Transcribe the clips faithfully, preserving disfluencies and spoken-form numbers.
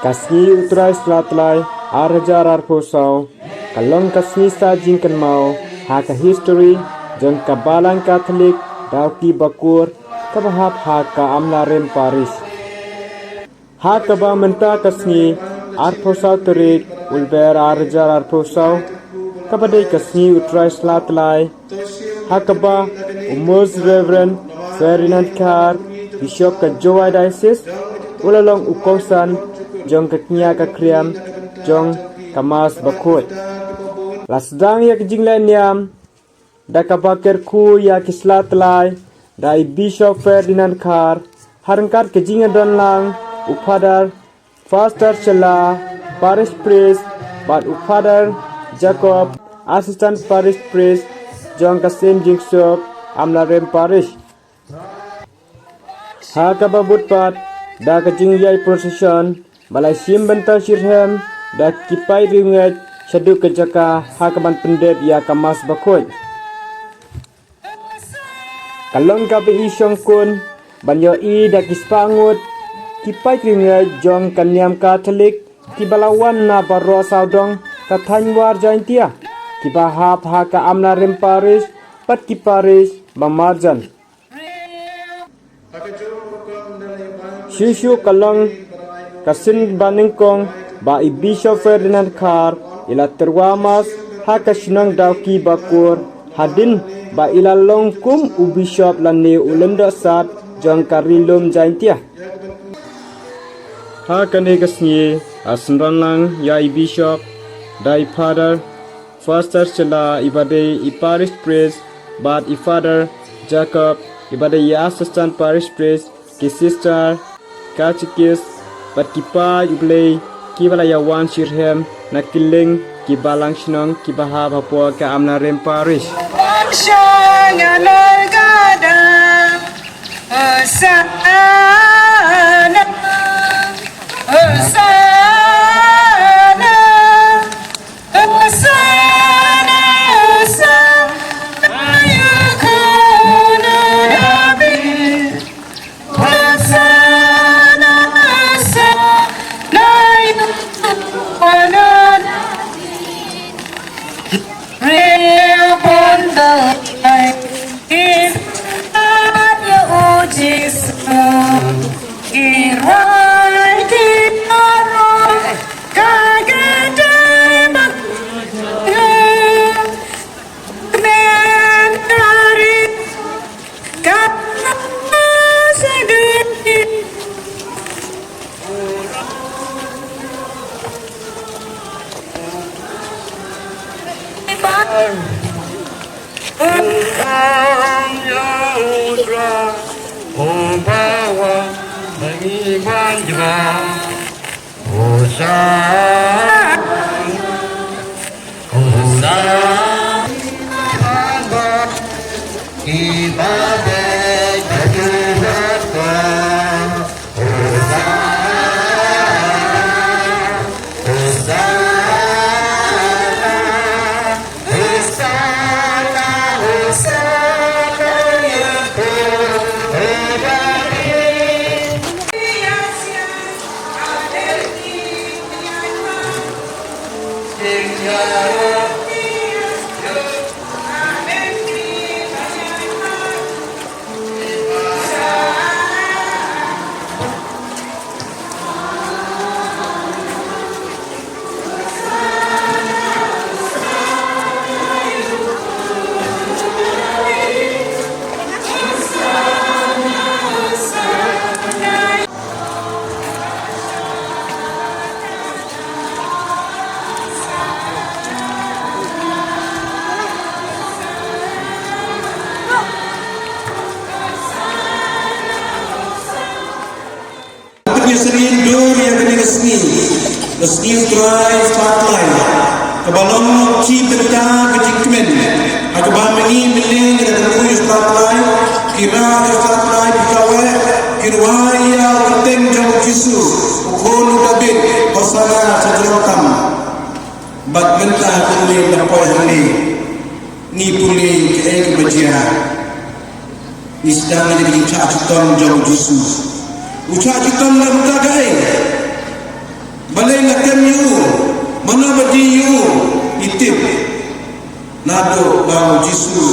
Ka sngi U Trai Sla Tlai ar hajar arphew saw ka long ka sngi sah jingkynmaw ha ka histori jong ka Balang Katholik Dawki Bakur kaba hap ha ka Amlarem Parish. Ha kaba mynta ka sngi arphew saw tarik u Lber ar hajar arphew saw kaba dei ka sngi U Trai Sla Tlai, ha kaba u Most Reverend Ferdinand Khar, Bishop ka Jowai Diocese, u la long u kongsan jong ka kñia ka khriam jong ka Mass Bakhuid. La sdang ïa ka jingleh niam da kaba kyrkhu ïa ki Sla Tlai da i Bishop Ferdinand Khar, ha ryngkat ka jingïadon lang u Father Foster Shylla, Parish Priest, bad u Father Jacob, Assistant Parish Priest jong ka Saint Joseph Amlarem Parish. Ha kaba bud pat da ka jingïai procession ba la shim bynta shitrhem da ki paid riewngeit shaduh ka jaka ha kaban pyndep ïa ka Mass Bakhuid. Ka long kaba i shongkun ban ïohi da ki spah ngut ki paid riewngeit jong ka niam Katholik kiba la wan na baroh sawdong ka thaiñ War Jaintia, kiba hap ha ka Amlarem Parish bad ki parish ba marjan. Shuh shuh ka long ka sien ba nyngkong ba i Bishop Ferdinand Khar i la tyrwa Mass ha ka shnong Dawki Bakur, hadien ba i la long kum u Bishop lane u Lyngdoh Sad jong ka Ri Lum Jaintia. Ha kane ka sngi la synran lang ïa i Bishop da i Father Foster Shylla iba dei i Parish Priest, bad i Father Jacob iba dei i Assistant Parish Priest, ki Sister, Catechist, bad ki paid U Blei kiba la ïawan shitrhem na kylleng ki balang shnong kiba hap hapoh ka Amlarem Parish. Hosanna, Hosanna, Hosanna, Hosanna, ya Ibn David. Hosanna, Hosanna, ya Ibn David. Kane ka sngi dur ïa kane ka sngi, ka sngi U Trai Sla Tlai, kaba long ki bynta ka jingkmen ha kaba ma ngi mynne ngi da kyrkhu ïa U Trai Sla Tlai, ki rah ïa U Trai Sla Tlai, ki kaweh, ki rwai ïa u kyrteng jong u Jisu, u khun u Dabid, Hosanna sha jrong tam. Bad mynta pule na poi hangne, ngi pule kaei kaba jia. Ngi sdang ïa ka jingshah shitom jong u Jisu. U shah shitom na bynta kaei? Ïa u, i tip naduh ba u Jisu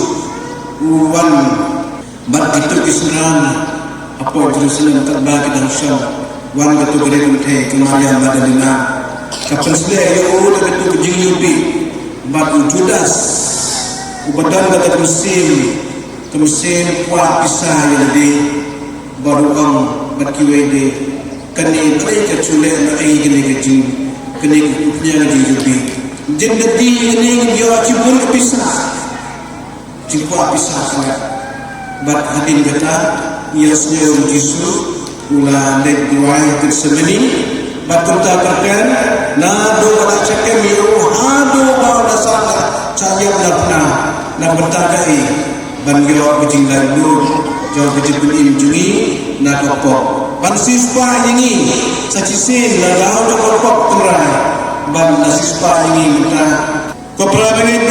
u wan bad kito ki synran hapoh Jerusalem, katba ki dang shong, wan katu ka ri kynthei ka Maria Magdalena, ka pynsleh ïa u da katu ka jingïohi. Bad u Judas, uba don kata ka mynsiem, ka mynsiem kwah pisa ïa lade, bad u ong bad kiwei de, kane balei ka shu leh ma ei kane ka jing, kane ka kup ïa ka jingïohi. Jin da di kane ka ïoh shibun ka pisa. Jingkwah pisa ka. Bad hadien kata, ïa u Jisu u la leit duwai ha Gethsemane. Bad kumta kyrpad, naduh ba la shah kem ïa u haduh ba u la sah sha ïap na pna, na bynta kaei? Ban ïoh ka jinglaitluid jong ka jingpynim jong ngi na ka pop. Ban siewspah ïa ngi sa shisien na daw jong ka pop, Trai. Ban siewspah ïa ngi mynta. Ko para bangeit,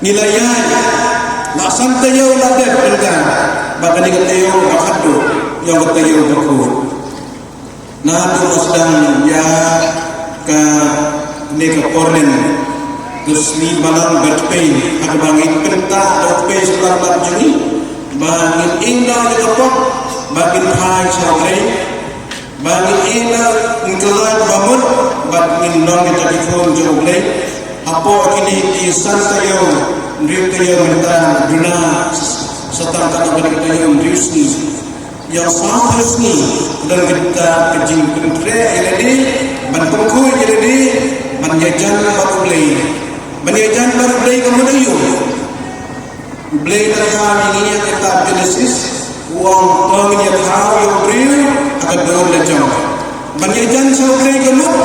ngi la ïaid, la san taïew la dep mynta, ba kane ka taïew ba khatduh ïa ka taïew bakhuid. Naduh ba sdang ïa kane ka por lin, ka sngi Balang Baieit, ha kaba ngi pynthikna da u Blei sha ka lad jong ngi, ba ngin ïehnoh ïa ka pop, ba ngin phai sha U Blei. Ba ngin ïehnoh, ngin kylla ka bamut, bad ngin long kita ki khun jong U Blei. Hapoh kine ki san taïew, hynriew taïew mynta, duna sa tang katto katne taïew, hynriew sngi. Ïa san taïew sngi, ka don kita ka jingpynkhreh ïa lade, ban pynkhuid ïa lade, ban ïajan bad U Blei. Ban ïajan bad U Blei ka mut aïu? U Blei u la kha ïa ngi ha ka kitab Genesis, u ong, to ngin ïa kha ïa u briew ha ka dur la jong. Ban ïajan sha U Blei ka mut,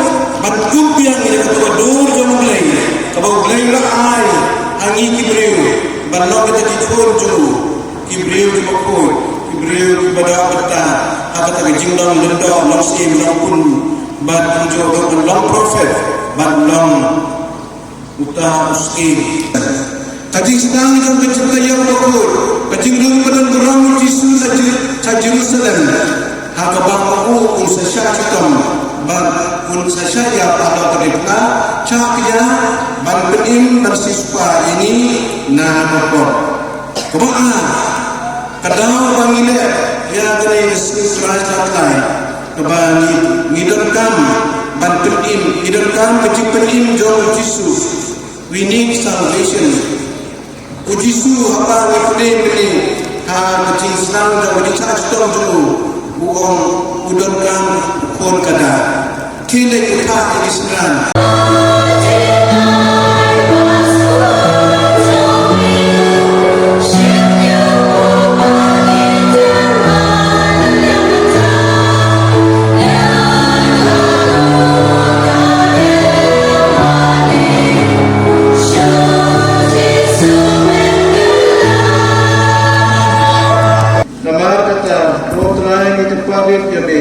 ban kup biang ïa kata ka dur jong U Blei, kaba U Blei u la ai ha ngi ki briew, ban long kita ki khun jong u, ki briew kiba khuid, ki briew kiba doh kata, ha kata ka jinglong lyngdoh, long syiem, long khun, bad kumjuh ruh ban long prophet, ban long uta u syiem. Ka jingsdang jong ka jingtaïew bakhuid, ka jingrung ba don burom u Jisu sha Jer-, sha Jerusalem. Ha kaba ma u un sa shah shitom, bad un sa shah ïap haduh ka dei pla, shah kjat, ban pynim, ban siewspah ïa ngi na ka pop. Kaba ar, ka daw ba ngi leh ïa kane ka sngi Trai Satlai, kaba ngi, ngi donkam ban pynim, ngi donkam ka jingpynim jong u Jisu. We need salvation. U Jisu haba ngi pule mynne ha ka jingsnam jong ka jingshah shitom jong u, u ong u donkam u khun kada. Te leit u phah ïa ki synran. Namar kata, ko Trai, ngi kyrpad ïa me,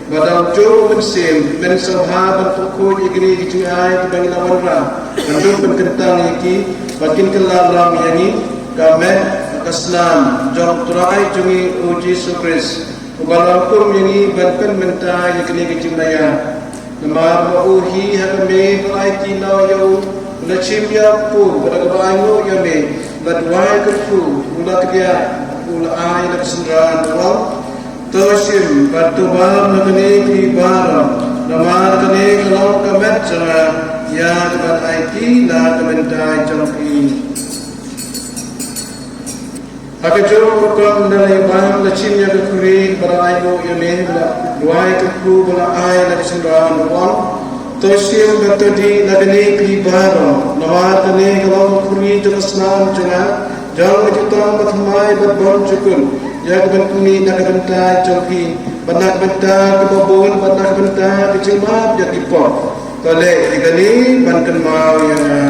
ba da u jong u Mynsiem, men sngewbha ban pynkhuid ïa kine ki jingai kiba ngi la wanrah, ban ïoh pynkyntang ïa ki, ba kin kylla long ïa ngi ka met ka snam jong u Trai jong ngi u Jisu Khrist, uba la hukum ïa ngi ban pynmynta ïa kine ki jingmaya. Namar ba u hi ha ka miet ba la aiti noh ïa u, u la shim ïa u kpu, bad da kaba ainguh ïa me, bad duwai kyrkhu, u la kdiah, u la ai la ka synran, u ong, to shim bad to bar na kane phi baroh, namar kane ka long ka met jong nga, ïa kaban aiti na ka bynta jong phi. Ha kajuh ka por ynda la ïa bam, la shim ïa ka khuri ba la ainguh ïa me, ba la duwai kyrkhu, ba la ai la ka synran, u ong, to shim bad to dih na kane phi baroh, namar kane ka long ka khuri jong ka snam jong nga, jong ka jutang bathymmai bad bymjukut, ïa kaban khmih na ka bynta jong phi, bad na ka bynta kiba bun, bad na ka bynta ka jingmap ïa ki pop. To leh ïa kane ban kynmaw ïa nga.